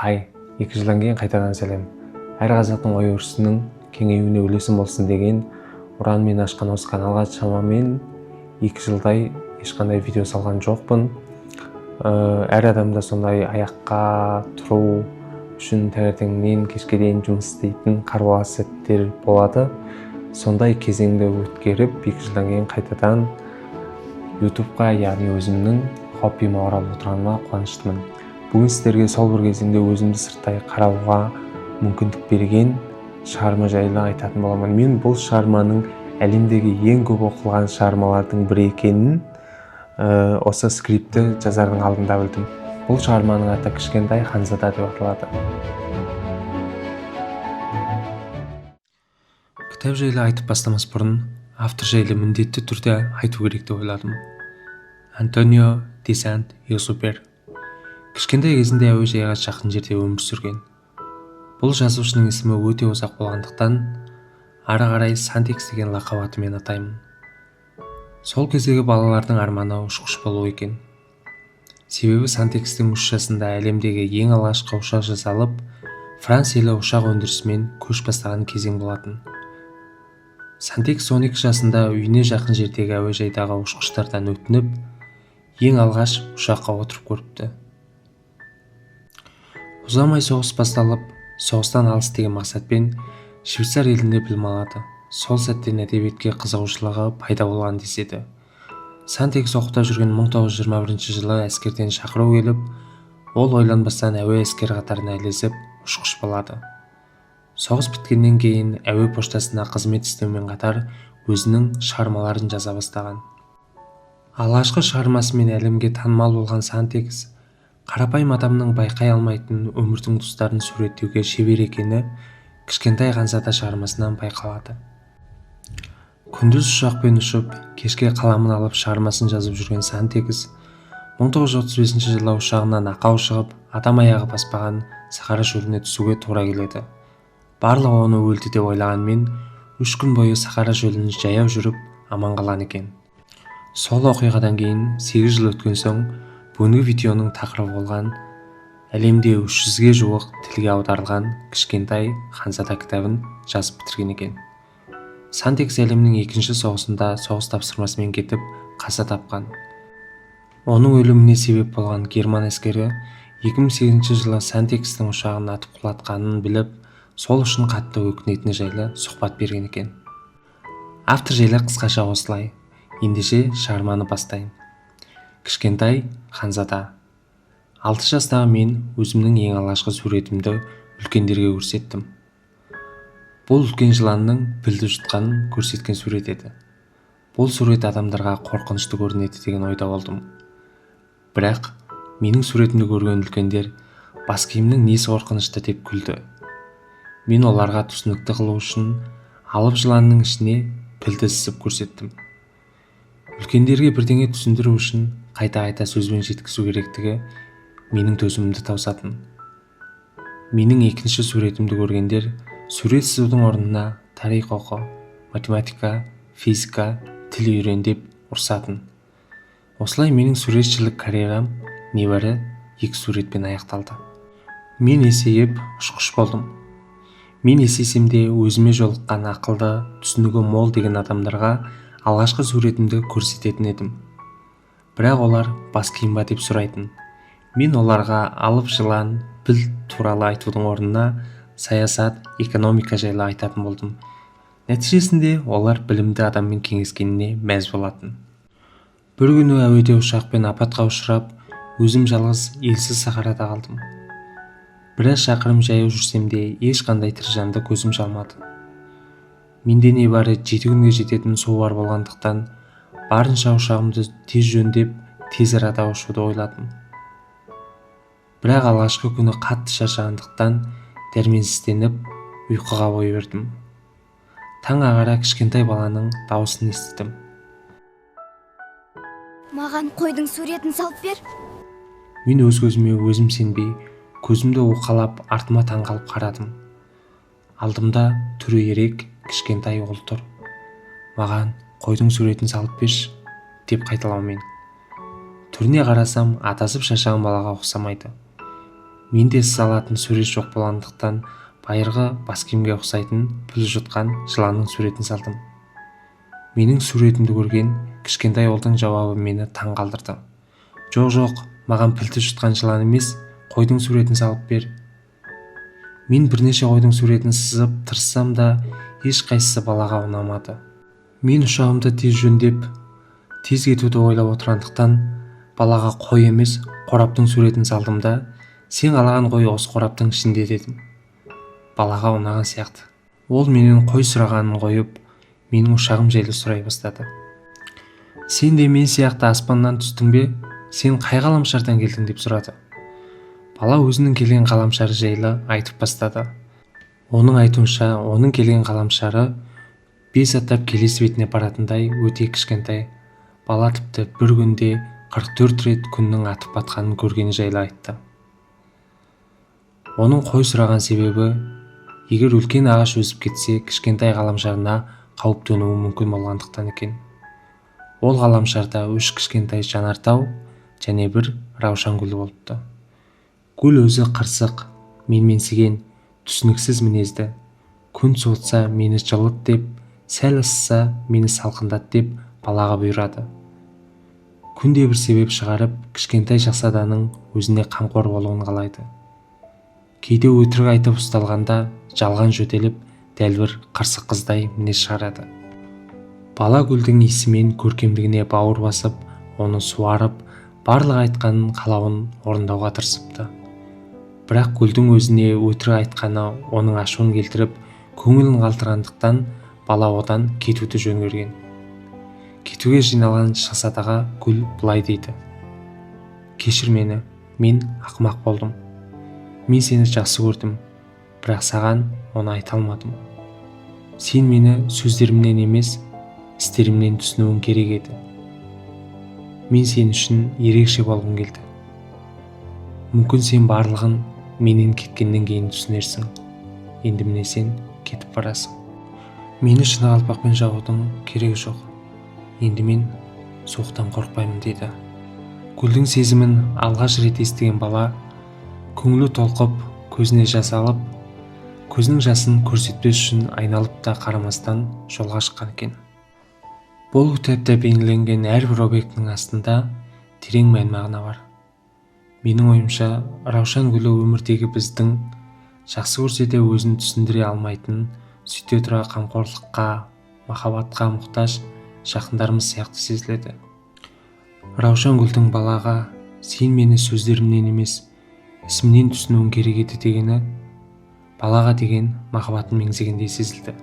Хай, 2 жылдан кейін қайтадан сәлем. Әр қазақтың ой өрісінің кеңеюіне үлесім болсын деген ұранмен ашқан осы каналға шамамен 2 жылдай ешқандай видео салған жоқпын. Әр адамда сондай аяққа тұру үшін таңертеңнен кешке дейін жұмыс істейтін қарбалас сәттер болады. Сондай кезеңді өткеріп, 2 жылдан кейін қайтадан Ютубқа, яғни өзімнің хоббиіме оралып отырғаныма қуаныштымын. Бүгін сіздерге сол бір кезеңде өзімді сырттай қарауға мүмкіндік берген шығарма жайлы айтатын боламын. Мен бұл шығарманың әлемдегі ең көп оқылған шығармалардың бірі екенін осы скриптті жазардың алдында білдім. Бұл шығарманың аты «Кішкентай ханзада» деп аталады. Кітап жайлы айтып бастамас бұрын автор жайлы міндетті түрде айту керек деп ойладым. Антуан де Сент-Экзюпери кішкентай кезінде әуежайға жақын жерде өмір сүрген. Бұл жазушының есімі өте ұзақ болғандықтан, ары қарай Сантекс деген лақап атымен атаймын. Сол кездегі балалардың арманы ұшқыш болу екен. Себебі Сантекстің 3 жасында әлемдегі ең алғашқы ұшақ жасалып, Франция елі ұшақ өндірісімен көш бастаған кезең болатын. Сантекс 12 жасында үйіне жақын жердегі әуежайдағы ұшқыштардан өтініп, ең алғаш ұшаққа отырып көріпті. Ұзамай соғыс басталып, соғыстан алыс деген мақсатпен Швейцар елінде білім алады. Сол сәттен әдебиетке қызығушылығы пайда болған деседі. Сантекс оқуда жүрген 1921 жылы әскерден шақыру келіп, ол ойланбастан әуе әскері қатарына ілесіп, ұшқыш болады. Соғыс біткеннен кейін әуе поштасына қызмет істеумен қатар өзінің шығармаларын жаза бастаған. Алғашқы шығармасымен әлемге танымал болған Сантекс қарапайым адамның байқай алмайтын өмірдің тұстарын суреттеуге шебер екені «Кішкентай ханзада» шығармасынан байқалады. Күндіз ұшақпен ұшып, кешке қаламын алып шығармасын жазып жүрген Сантекс 1935 жылы ұшағынан ақау шығып, адам аяғы баспаған Сахара шөліне түсуге тура келеді. Барлығы оны өлді деп ойлағанмен, 3 күн бойы Сахара шөлін жаяу жүріп аман қалған екен. Сол оқиғадан кейін 8 жыл өткен соң бүгінгі видеоның тақырыбы болған, әлемде 300-ге жуық тілге аударылған «Кішкентай ханзада» кітабын жазып бітірген екен. Сантекс әлемнің екінші соғысында соғыс тапсырмасымен кетіп, қаза тапқан. Оның өліміне себеп болған герман әскері 2008 жылы Сантекстің ұшағын атып құлатқанын біліп, сол үшін қатты өкінетіні жайлы сұхбат берген екен. Автор жайлы қысқаша осылай. Ендеше шығарманы бастайын. «Кішкентай ханзада». 6 жастағы мен өзімнің ең алғашқы суретімді үлкендерге көрсеттім. Бұл үлкен жыланның пілді жұтқанын көрсеткен сурет еді. Бұл сурет адамдарға қорқынышты көрінеді деген ойда болдым. Бірақ менің суретімді көрген үлкендер «Бас киімнің несі қорқынышты?» деп күлді. Мен оларға түсінікті қылу үшін алып жыланның ішіне пілді сызып көрсеттім. Үлкендерге бірдеңе түсіндіру үшін қайта-қайта сөзбен жеткізу керектігі менің төзімімді тауысатын. Менің екінші суретімді көргендер «Сурет сызудың орнына тарих оқы, математика, физика, тіл үйрен» деп ұрсатын. Осылай менің суретшілік карьерам небәрі екі суретпен аяқталды. Мен есейіп ұшқыш болдым. Мен есейсем де, өзіме жолыққан ақылды, түсінігі мол деген адамдарға алғашқы суретімді көрсететін едім. Бірақ олар «Бас киім ба?» деп сұрайтын. Мен оларға алып жылан, піл туралы айтудың орнына саясат, экономика жайлы айтатын болдым. Нәтижесінде олар білімді адаммен кеңескеніне мәз болатын. Бір күні әуеде ұшақпен апатқа ұшырап, өзім жалғыз елсіз Сахарада қалдым. Біраз шақырым жаяу жүрсем де, ешқандай тірі жанды көзім шалмады. Менде небәрі 7 күнге жететін су бар болғандықтан, барынша ұшағымды тез жөндеп, тез арада ұшуды ойладым. Бірақ алғашқы күні қатты шаршағандықтан, дәрменсізденіп ұйқыға бой бердім. Таң ағара кішкентай баланың дауысын естідім. Маған қойдың суретін салып бер. Мен өз көзіме өзім сенбей, көзімді уқалап, артыма таңғалып қарадым. Алдымда түрі ерек кішкентай ұл тұр. «Маған қойдың суретін салып берші», – деп қайталаумен. Түріне қарасам, адасып шаршаған балаға ұқсамайды. Менде салатын сурет жоқ болғандықтан байырғы бас киімге ұқсайтын піл жұтқан жыланның суретін салдым. Менің суретімді көрген кішкентай ұлдың жауабы мені таң қалдырды. Жоқ, маған пілді жұтқан жылан емес, қойдың суретін салып бер. Мен бірнеше қойдың суретін сызып тырыссам да, ешқайсысы балаға ұнамады. Мен ұшағымды тез жөндеп, тез кетуді ойлап отырғандықтан балаға қой емес, қораптың суретін салдым да, сен қалаған қой осы қораптың ішінде дедім. Балаға ұнаған сияқты. Ол менен қой сұрағанын қойып, менің ұшағым жайлы сұрай бастады. Сен де мен сияқты аспаннан түстің бе? Сен қай ғаламшардан келдің деп сұрады. Бала өзінің келген ғаламшары жайлы айтып бастады. Оның айтуынша, оның келген ғаламшары 5 аттап келесі бетіне баратындай өте кішкентай. Бала тіпті бір күнде 44 рет күннің атып батқанын көргені жайлы айтты. Оның қой сұраған себебі, егер үлкен ағаш өсіп кетсе, кішкентай ғаламшарына қауіп төнуі мүмкін болғандықтан екен. Ол ғаламшарда 3 кішкентай жанартау және бір раушан гүлі болыпты. Гүл өзі қырсық, менменсіген, түсініксіз мінезді. Күн суытса мені жылыт деп, сәл ысса мені салқындат деп балаға бұйырады. Күнде бір себеп шығарып, кішкентай шахзаданың өзіне қамқор болуын қалайды. Кейде өтірік айтып ұсталғанда жалған жөтеліп, дәл бір қырсық қыздай мінез шығарады. Бала гүлдің иісі мен көркемдігіне бауыр басып, оны суарып, барлық айтқанын қалауын орындауға тырысыпты. Бірақ гүлдің өзіне өтірік айтқаны оның ашуын келтіріп, көңілін қалдырғандықтан бала одан кетуді жөн көрген. Кетуге жиналған шахзадаға гүл былай дейді: кешір мені, мен ақымақ болдым. Мен сені жақсы көрдім, бірақ саған оны айта алмадым. Сен мені сөздерімнен емес, істерімнен түсінуің керек еді. Мен сен үшін ерекше болғым келді. Мүмкін сен барлығын менен кеткеннен кейін түсінерсің. Енді міне сен кетіп барасың. Мені шыны қалпақпен жабудың керегі жоқ. Енді мен суықтан қорықпаймын дейді. Гүлдің сезімін алғаш рет естіген бала көңілі толқып, көзіне жас алып, көзінің жасын көрсетпес үшін айналып та қарамастан жолға шыққан екен. Бұл кітапта бейнеленген әрбір объектінің астында терең мән-мағына бар. Менің ойымша, раушан гүлі өмірдегі біздің жақсы көрсе де өзін түсіндіре алмайтын, сөйте тұра қамқорлыққа, махаббатқа мұқтаж жақындарымыз сияқты сезіледі. Раушан гүлдің балаға сен мені сөздерімнен емес, ісімнен түсінуің керек еді дегені балаға деген махаббатын меңзегендей сезілді.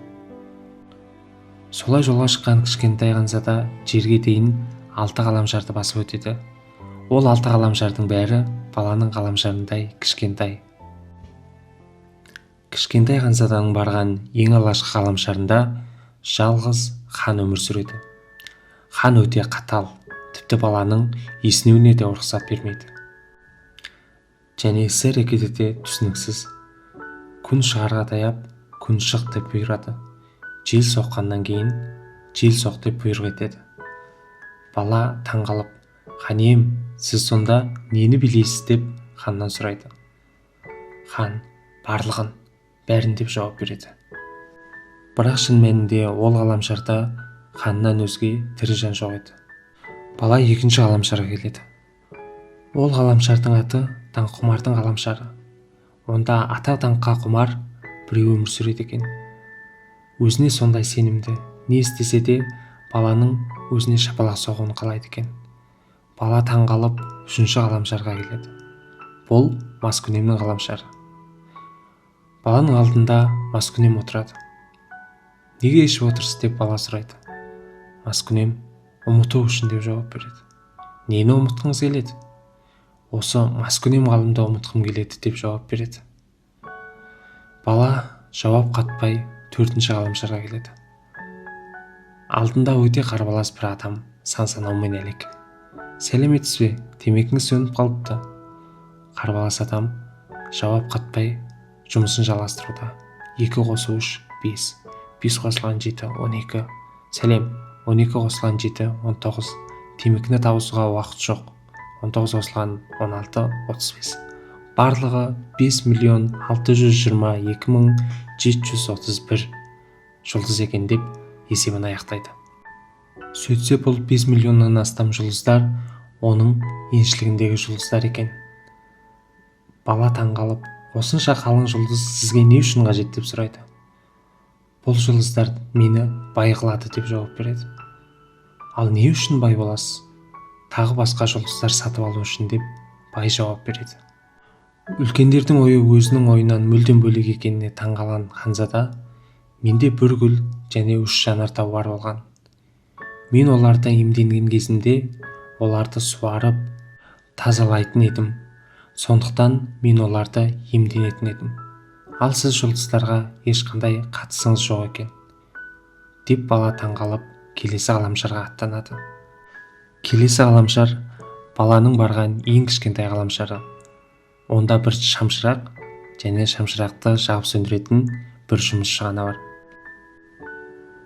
Солай жолға шыққан кішкентай ханзада жерге дейін 6 ғаламшарды басып өтеді. Ол 6 ғаламшардың бәрі баланың ғаламшарындай кішкентай. Кішкентай ханзаданың барған ең алғашқы ғаламшарында жалғыз хан өмір сүреді. Хан өте қатал, тіпті баланың есінеуіне де рұқсат бермейді. Және іс-әрекеті де түсініксіз. Күн шығарға таяп, күн шық деп бұйырады. Жел соққаннан кейін жел соқ деп бұйрық етеді. Бала таңғалып, хан ием, сіз сонда нені билейсіз деп ханнан сұрайды. Хан барлығын, бәрін деп жауап береді. Бірақ шын мәнінде ол ғаламшарда ханнан өзге тірі жан жоқ еді. Бала екінші ғаламшарға келеді. Ол ғаламшардың аты даңққұмардың ғаламшары. Онда ата даңққа құмар біреу өмір сүреді екен. Өзіне сондай сенімді, не істесе де баланың өзіне шапалақ соғуын қалайды екен. Бала таңғалып үшінші ғаламшарға келеді. Бұл маскүнемнің ғаламшары. Баланың алдында маскүнем отырады. Неге ішіп отырсыз деп бала сұрайды. Маскүнем ұмыту үшін деп жауап береді. Нені ұмытқыңыз келеді? Осы маскүнем ғалымды ұмытқым келеді деп жауап береді. Бала жауап қатпай төртінші ғаламшарға келеді. Алдында өте қарбалас бір адам сан санаумен әлек. Сәлеметсіз бе, темекіңіз сөніп қалыпты. Қарбалас адам жауап қатпай жұмысын жалғастыруда. 2 қосу 3, 5. 5 қосылған 7, 12. Сәлем, 12 қосылған 7, 19. Темекіні табысуға уақыт жоқ. 19 қосылған 16, 35. Барлығы 5 622 731 жұлдыз екен деп есебін аяқтайды. Сөйтсе, бұл 5 миллионнан астам жұлдыздар оның еншілігіндегі жұлдыздар екен. Бала таңғалып, осынша қалың жұлдыз сізге не үшін қажет деп сұрайды. Бұл жұлдыздар мені бай қылады деп жауап береді. Ал не үшін бай боласыз? Тағы басқа жұлдыздар сатып алу үшін деп бай жауап береді. Үлкендердің ойы өзінің ойынан мүлдем бөлек екеніне таңғалған ханзада, менде бір гүл және 3 жанартау бар болған. Мен оларды емденген кезімде оларды суарып, тазалайтын едім. Сондықтан мен оларды емденетін едім. Ал сіз жұлдыздарға ешқандай қатысыңыз жоқ екен, деп бала таңғалып келесі ғаламшарға аттанады. Келесі ғаламшар баланың барған ең кішкентай ғаламшары. Онда бір шамшырақ және шамшырақты жағып сөндіретін бір жұмысшы ғана бар.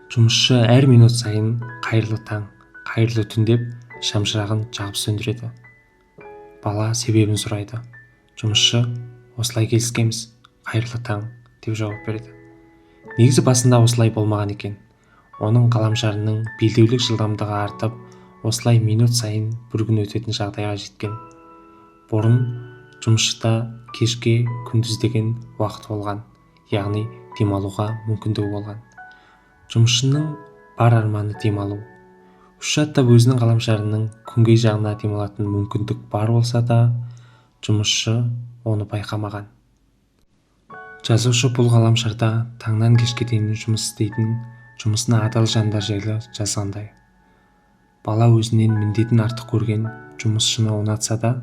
Жұмысшы әр минут сайын қайырлы таң, қайырлы түн деп шамшырағын жағып сөндіреді. Бала себебін сұрайды. Жұмысшы осылай келіскенбіз, қайырлы таң деп жауап береді. Негізі басында осылай болмаған екен. Оның ғаламшарының белдеулік жылдамдығы артып, осылай минут сайын бір күн өтетін жағдайға жеткен. Бұрын жұмысшыда кешке күндіз деген уақыт болған, яғни демалуға мүмкіндігі болған. Жұмысшының бар арманы демалу. 3 аттап өзінің ғаламшарының күнгей жағына демалатын мүмкіндік бар болса да, жұмысшы оны байқамаған. Жазушы бұл ғаламшарда таңнан кешке дейін жұмыс істейтін, жұмысына адал жандар жайлы жазғандай. Бала өзінен міндетін артық көрген жұмысшыны ұнатса да,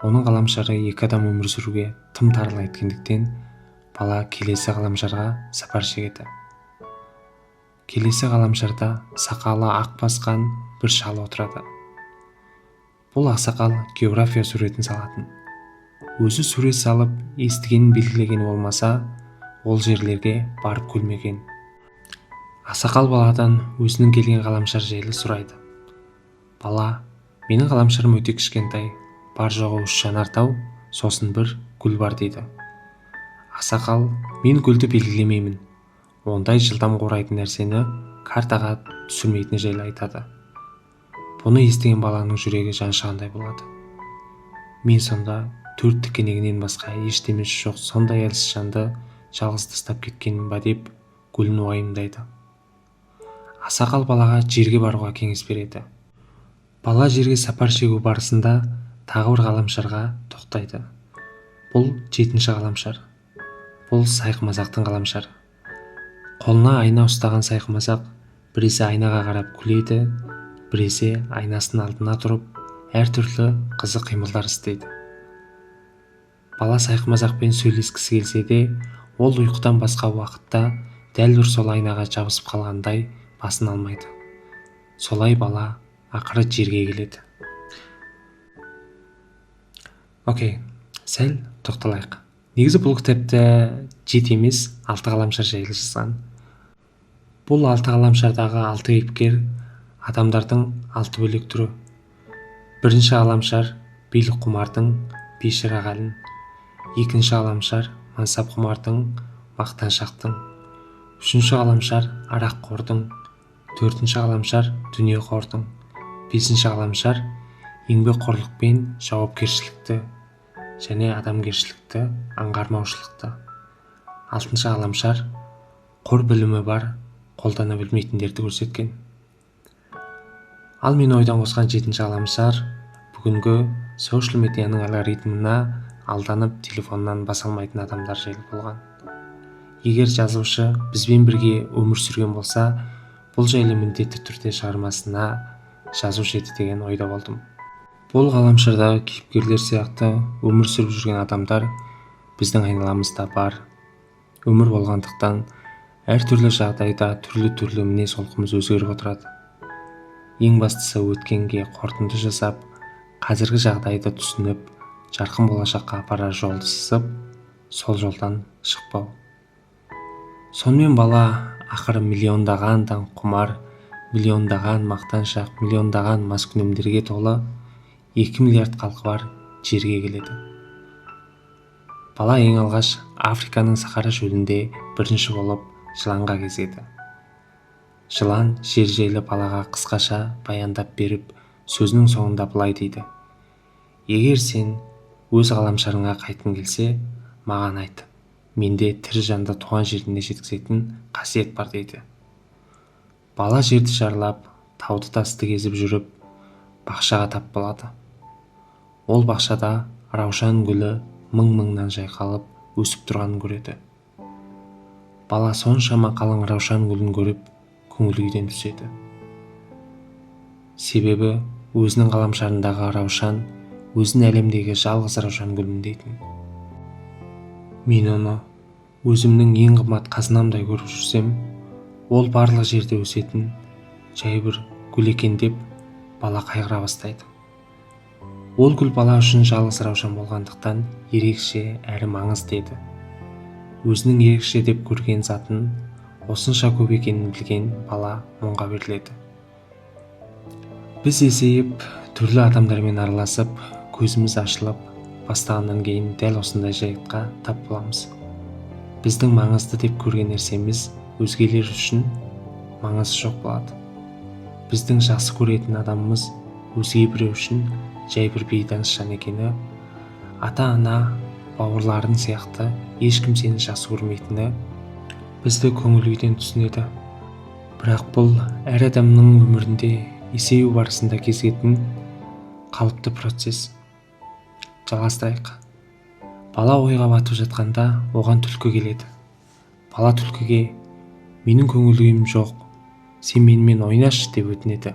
оның ғаламшары екі адам өмір сүруге тым тарлық еткендіктен бала келесі ғаламшарға сапар шегеді. Келесі ғаламшарда сақалы ақ басқан бір шал отырады. Бұл ақсақал география суретін салатын. Өзі сурет салып, естігенін белгілеген болмаса, ол жерлерге барып көрмеген. Ақсақал баладан өзінің келген ғаламшар жайлы сұрайды. Бала, менің ғаламшарым өте кішкентай, бар жоғы 3 жанартау, сосын бір гүл бар дейді. Ақсақал, мен гүлді белгілемеймін, ондай жылдам қурайтын нәрсені картаға түсірмейтіні жайлы айтады. Бұны естіген баланың жүрегі жаншығандай болады. Мен сонда 4 тікенегінен басқа ештемесі жоқ сондай әлсіз жанды жалғыз тастап кеткенмін ба деп гүлін уайымдайды. Ақсақал балаға жерге баруға кеңес береді. Бала жерге сапар шегу барысында тағы бір ғаламшарға тоқтайды. Бұл 7-ші ғаламшар. Бұл сайқымазақтың ғаламшары. Қолына айна ұстаған сайқымазақ біресе айнаға қарап күледі, біресе айнасының алдына тұрып, әртүрлі қызық қимылдар істейді. Бала сайқымазақпен сөйлескісі келсе де, ол ұйқыдан басқа уақытта дәл бір сол айнаға жабысып қалғандай басын алмайды. Солай бала ақыры жерге келеді. Окей, сәл тоқталайық. Негізі бұл кітапта 7 емес, 6 ғаламшар жайлы жазған. Бұл 6 ғаламшардағы 6 кейіпкер адамдардың 6 бөлек түрі. Бірінші ғаламшар билік құмардың бейшара халін, екінші ғаламшар мансап құмардың мақтаншақтың, үшінші ғаламшар араққордың, төртінші ғаламшар дүниеқордың, бесінші ғаламшар еңбекқорлық пен жауапкершілікті және адамгершілікті аңғармаушылықты, алтыншы ғаламшар құр білімі бар қолдана білмейтіндерді көрсеткен. Ал мен ойдан қосқан 7-ші ғаламшар бүгінгі социал медианың алгоритмына алданып телефоннан бас алмайтын адамдар жайлы болған. Егер жазушы бізбен бірге өмір сүрген болса, бұл жайлы міндетті түрде шығармасына жазушы еді деген ойда болдым. Бұл ғаламшардағы кейіпкерлер сияқты өмір сүріп жүрген адамдар біздің айналамызда бар. Өмір болғандықтан әртүрлі жағдайда түрлі-түрлі мінез-құлқымыз өзгеріп отырады. Ең бастысы өткенге қорытынды жасап, қазіргі жағдайды түсініп, жарқын болашаққа апарар жолды сызып, сол жолдан шықпау. Сонымен бала ақыры миллиондаған даңққұмар, миллиондаған мақтаншақ, миллиондаған маскүнемдерге толы 2 миллиард халқы бар жерге келеді. Бала ең алғаш Африканың Сахара шөлінде бірінші болып жыланға кезігеді. Жылан жер жайлы балаға қысқаша баяндап беріп, сөзінің соңында былай дейді: егер сен өз ғаламшарыңа қайтқың келсе, маған айт, менде тірі жанды туған жеріне жеткізетін қасиет бар дейді. Бала жерді шарлап, тауды тасты кезіп жүріп, бақшаға тап болады. Ол бақшада раушан гүлі мың-мыңнан жайқалып өсіп тұрғанын көреді. Бала соншама қалың раушан гүлін көріп, көңіл күйден түседі. Себебі өзінің ғаламшарындағы раушан өзін әлемдегі жалғыз раушан гүлін дейтін. Мен оны өзімнің ең қымбат қазынамдай көріп жүрсем, ол барлық жерде өсетін жай бір гүл екен деп бала қайғыра бастайды. Ол гүл бала үшін жалғыз раушан болғандықтан ерекше әрі маңызды еді. Өзінің ерекше деп көрген затын осынша көп екенін білген бала мұңға беріледі. Біз есейіп, түрлі адамдармен араласып, көзіміз ашылып бастағаннан кейін дәл осындай жайтқа тап боламыз. Біздің маңызды деп көрген нәрсеміз өзгелер үшін маңызы жоқ болады. Біздің жақсы көретін адамымыз өзге біреу үшін жай бір бейтаныс жан екені, ата-ана, бауырларың сияқты ешкім сені жақсы көрмейтіні бізді көңіл күйден түсінеді. Бірақ бұл әр адамның өмірінде есею барысында кезігетін қалыпты процесс. Жалғастырайық. Бала ойға батып жатқанда оған түлкі келеді. Бала түлкіге: менің көңіл күйім жоқ, сен менімен ойнашы деп өтінеді.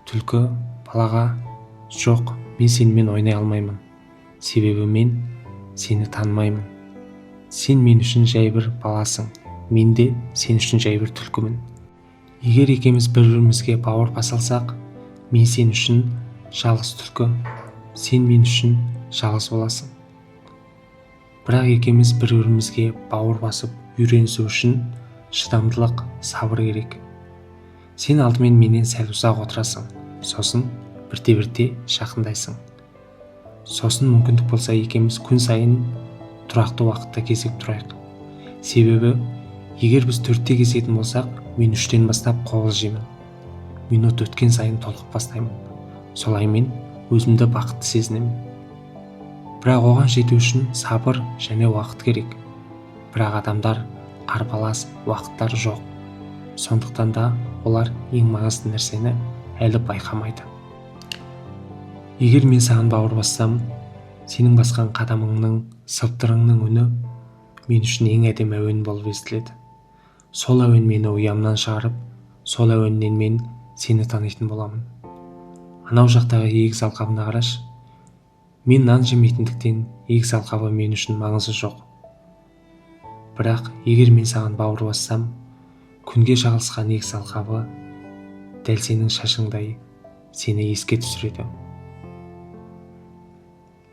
Түлкі балаға: жоқ, мен сенімен ойнай алмаймын, себебі мен сені танымаймын. Сен мен үшін жай бір баласың, мен де сен үшін жай бір түлкімін. Егер екеуміз бір-бірімізге бауыр баса алсақ, мен сен үшін жалғыз түлкі, сен мен үшін жалғыз боласың. Бірақ екеуміз бір-бірімізге бауыр басып үйренісу үшін шыдамдылық, сабыр керек. Сен алдымен менен сәл ұзақ отырасың, сосын бірте-бірте жақындайсың. Сосын мүмкіндік болса екеуміз күн сайын тұрақты уақытта кезігіп тұрайық. Себебі егер біз 4-те кезігетін болсақ, мен 3-тен бастап қобалжимын жеймін. Минут өткен сайын толқып бастаймын. Солай мен өзімді бақытты сезінемін. Бірақ оған жету үшін сабыр және уақыт керек. Бірақ адамдар қарбалас, уақыттары жоқ. Сондықтан да олар ең маңызды нәрсені әлі байқамайды. Егер мен саған бауыр бассам, сенің басқан қадамыңның, сыбдырыңның үні мен үшін ең әдемі әуен болып естіледі. Сол әуен мені ұямнан шығарып, сол әуеннен мен сені танитын боламын. Анау жақтағы егіс алқабына қарашы. Мен нан жемейтіндіктен егіс алқабы мен үшін маңызы жоқ. Бірақ егер мен саған бауыр бассам, күнге шағылысқан егіс алқабы дәл сенің шашыңдай сені еске түсіреді.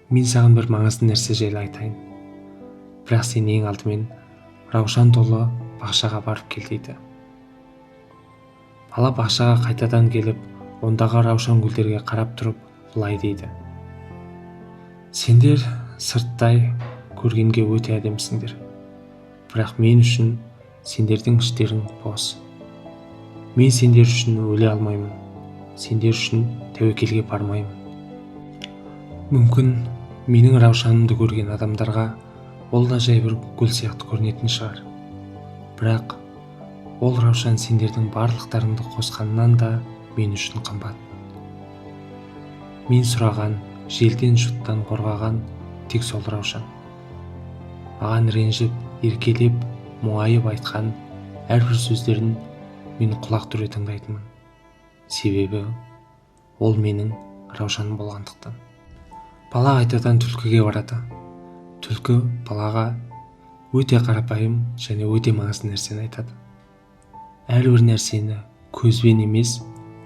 Мен саған бір маңызды нәрсе жайлы айтайын. Бірақ сен ең алдымен раушан толы бақшаға барып кел дейді. Бала бақшаға қайтадан келіп, ондағы раушан гүлдерге қарап тұрып былай дейді: сендер сырттай көргенге өте әдемісіңдер. Бірақ мен үшін сендердің іштерің бос. Мен сендер үшін өле алмаймын, сендер үшін тәуекелге бармаймын. Мүмкін менің раушанымды көрген адамдарға ол да жай бір гүл сияқты көрінетін шығар. Бірақ ол раушан сендердің барлықтарыңды қосқаннан да мен үшін қымбат. Мен сұраған, желден жұттан қорғаған тек сол раушан. Маған ренжіп, еркелеп, мұңайып айтқан әрбір сөздерін мен құлақ түре тыңдайтынмын. Себебі ол менің раушаным болғандықтан. Бала қайтадан түлкіге барады. Түлкі балаға өте қарапайым және өте маңызды нәрсені айтады. Әрбір нәрсені көзбен емес,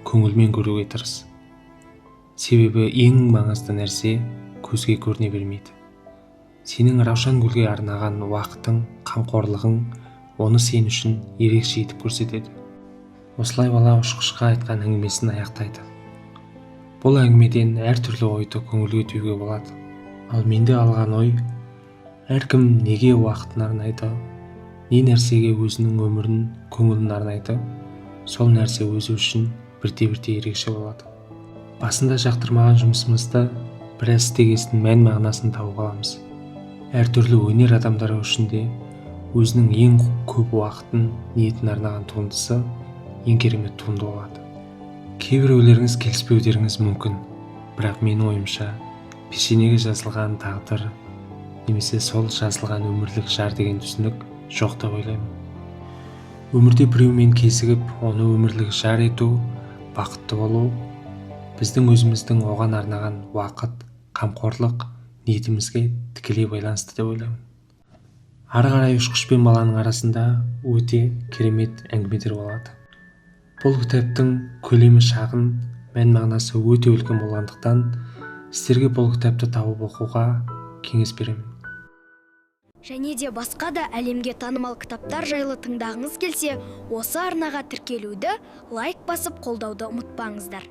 көңілмен көруге тырыс. Себебі ең маңызды нәрсе көзге көріне бермейді. Сенің раушан гүлге арнаған уақытың, қамқорлығың оны сен үшін ерекше етіп көрсетеді. Осылай бала ұшқышқа айтқан әңгімесін аяқтайды. Бұл әңгімеден әртүрлі ойды көңілге түюге болады. Ал менде алған ой: әркім неге уақытын арнайды, не нәрсеге өзінің өмірін, көңілін арнайды, сол нәрсе өзі үшін бірте-бірте ерекше болады. Басында жақтырмаған жұмысымызды біраз істегесін мән мағынасын тауып аламыз. Әртүрлі өнер адамдары үшін де өзінің ең көп уақытын, ниетін арнаған туындысы ең керемет туынды болады. Кейбіреулеріңіз келіспеулеріңіз мүмкін, бірақ менің ойымша, пешенеге жазылған тағдыр немесе сол жазылған өмірлік жар деген түсінік жоқ деп ойлаймын. Өмірде біреумен кезігіп, оны өмірлік жар ету, бақытты болу біздің өзіміздің оған арнаған уақыт, қамқорлық, ниетімізге тікелей байланысты деп ойлаймын. Ары қарай ұшқыш пен баланың арасында өте керемет әңгімелер болады. Бұл кітаптың көлемі шағын, мән мағынасы өте үлкен болғандықтан, сіздерге бұл кітапты тауып оқуға кеңес беремін. Және де басқа да әлемге танымал кітаптар жайлы тыңдағыңыз келсе, осы арнаға тіркелуді, лайк басып қолдауды ұмытпаңыздар.